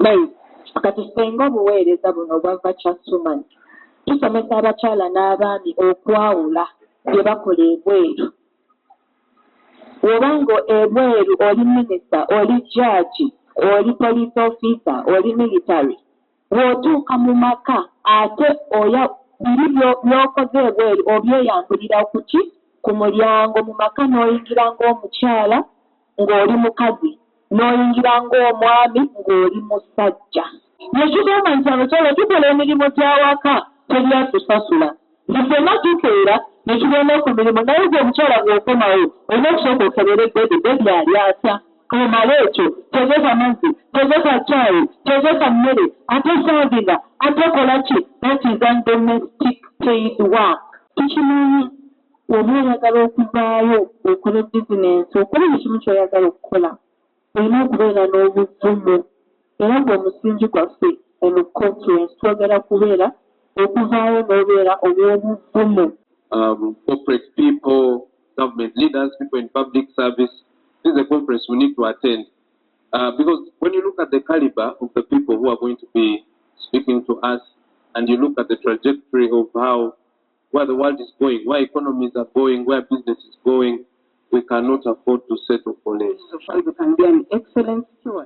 Time. Kati ffe ng'obuweereza buno obwa Virtuous Woman tusomesa abakyala n'abaami okwawula bye bakola ebweru. Bw'oba nga ebweru oli minisita, oli judge, oli police officer, oli military, bw'otuuka mu maka ate oya biri by'okoze ebweru obyeyambulira kuki ku mulyango mu maka n'oyingira ng'omukyala ng'oli mukazi n'oyingira ng'omwami ng'oli musajja. Ne tugamba nti abakyala tukola emirimu gy'awaka, teri atusasula, nti ffenna tukeera ne tugenda ku mirimu, naye gwe omukyala bw'okomawo olina okusooka okebere baby, baby ali atya, omale ekyo tegeka mazzi, tegeka caayi, tegeka mmere, ate servinga, ate kola ki. That is undomestic paid work. Tukimanyi oba oyagala okuvaayo okole bizinensi, okole buli kimu ky'oyagala okukola, olina okubeera n'obuvumu, era gwe omusingi gwaffe. Eno conference twagala kubeera okuvaayo n'obeera ow'obuvumu. Corporate people, government leaders, people in public service. This is a conference we need to attend. Because when you look at the caliber of the people who are going to be speaking to us, and you look at the trajectory of how where the world is going, where economies are going, where business is going, we cannot afford to settle for less. You can be an excellent steward.